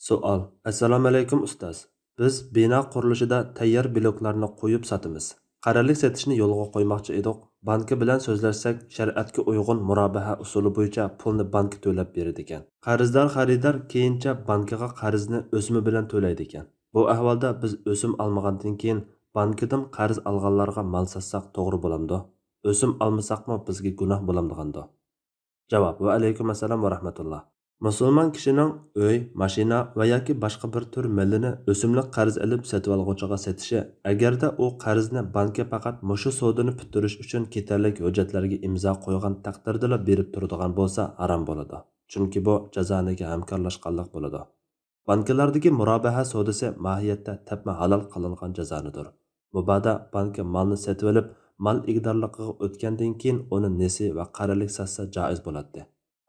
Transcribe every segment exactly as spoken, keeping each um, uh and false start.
سوئال. ئەسسالامۇئەلەيكۇم ئۇستاز. بىز بىنا قۇرۇلۇشىدا تەييار بلوكلارنى قويۇپ ساتىمىز. قەرەللىك سېتىشنى يولغا قويماقچى ئىدۇق. بانكا بىلەن سۆزلەشسەك، شەرىئەتكە ئۇيغۇن مۇرابىھە ئۇسۇلى بويىچە پۇلنى بانكا تۆلەپ بېرىدىكەن. قەرزدار خېرىدار كېيىنچە بانكىغا قەرزنى ئۆسۈمى بىلەن تۆلەيدىكەن. بۇ ئەھۋالدا بىز ئۆسۈم ئالمىغاندىن كېيىن بانكىدىن قەرز ئالغانلارغا مال ساتساق توغرا بولامدۇ؟ ئۆسۈم ئالمىساقمۇ بىزگە گۇناھ بولامدىغاندۇ؟ جاۋاب. ۋەئەلەيكۇم ئەسسالام ۋە رەھمەتۇللا. مۇسۇلمان كىشىنىڭ ئۆي، ماشىنا ۋە ياكى باشقا بىر تۈر مېلىنى ئۆسۈملۈك قەرز ئېلىپ سېتىۋالغۇچىغا سېتىشى، ئەگەردە ئۇ قەرزنى بانكا پەقەت مۇشۇ سودىنى پۈتتۈرۈش ئۈچۈن كېتەرلىك ھۆججەتلەرگە ئىمزا قويغان تەقدىردىلا بېرىپ تۇرىدىغان بولسا، ھارام بولىدۇ. چۈنكى بۇ جازانىگە ھەمكارلاشقانلىق بولىدۇ. بانكىلاردىكى مۇرابىھە سودىسى ماھىيەتتە تەپمە ھالال قىلىنغان جازانىدۇر. مۇبادا بانكا مالنى سېتىۋېلىپ، مال ئىگىدارلىقىغا ئۆتكەندىن كېيىن ئۇنى نېسى ۋە قەرەللىك ساتسا جائىز بولاتتى.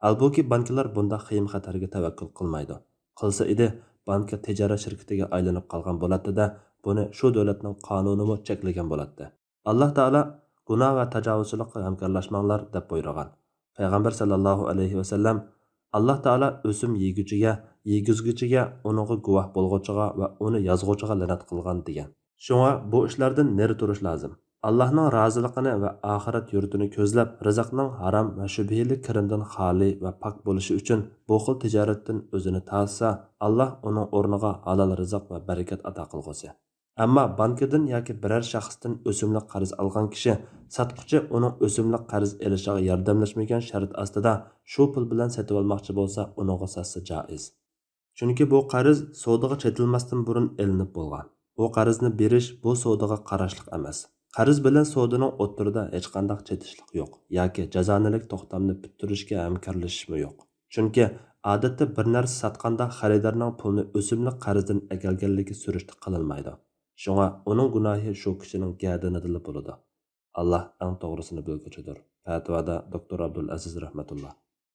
ھالبۇكى، بانكىلار بۇنداق خېيىم-خەتەرگە تەۋەككۈل قىلمايدۇ. قىلسا ئىدى، بانكا تىجارەت شىركىتىگە ئايلىنىپ قالغان بولاتتى-دە، بۇنى شۇ دۆلەتنىڭ قانۇنىمۇ چەكلىگەن بولاتتى. ئاللا تائالا گۇناھ ۋە تاجاۋۇزچىلىققا ھەمكارلاشماڭلار دەپ بۇيرۇغان. پەيغەمبەر سەللەللاھۇ ئەلەيھى ۋەسەللەم، ئاللا تائالا ئۆسۈم يېگۈچىگە، يېگۈزگۈچىگە، ئۇنىڭغا گۇۋاھ بولغۇچىغا ۋە ئۇنى يازغۇچىغا لەنەت قىلغان دېگەن. شۇڭا بۇ ئىشلاردىن نېرى تۇرۇش لازىم. ئاللاھنىڭ رازىلىقىنى ۋە ئاخىرەت يۇرتىنى كۆزلەپ، رىزىقنىڭ ھارام ۋە شۈبھىلىك كىرىمدىن خالىي ۋە پاك بولۇشى ئۈچۈن بۇ خىل تىجارەتتىن ئۆزىنى تارتسا، ئاللا ئۇنىڭ ئورنىغا ھالال رىزىق ۋە بەرىكەت ئاتا قىلغۇسى. ئەمما بانكىدىن ياكى بىرەر شەخستىن ئۆسۈملۈك قەرز ئالغان كىشى ساتقۇچى ئۇنىڭ ئۆسۈملۈك قەرز ئېلىشىغا ياردەملەشمىگەن شەرت ئاستىدا شۇ پۇل بىلەن سېتىۋالماقچى بولسا، ئۇنىڭغا ساتسا جائىز. چۈنكى بۇ قەرز سودىغا چېتىلمەستىن بۇرۇن ئېلىنىپ بولغان. بۇ قەرزنى بېرىش بۇ سودىغا قاراشلىق ئەمەس. قەرز بىلەن سودىنىڭ ئوتتۇرىدا ھېچقانداق چېتىشلىق يوق ياكى جازانىلىك توختامنى پۈتتۈرۈشكە ھەمكارلىشىشمۇ يوق. چۈنكى ئادەتتە بىر نەرسە ساتقاندا خېرىدارنىڭ پۇلنى ئۆسۈملۈك قەرزدىن ئەكەلگەنلىكى سۈرۈشتە قىلىنمايدۇ. شۇڭا ئۇنىڭ گۇناھى شۇ كىشىنىڭ گەدىنىدىلا بولىدۇ. ئاللا ئەڭ توغرىسىنى بىلگۈچىدۇر. پەتىۋادا دوكتور ئابدۇلئەزىز رەھمەتۇللا.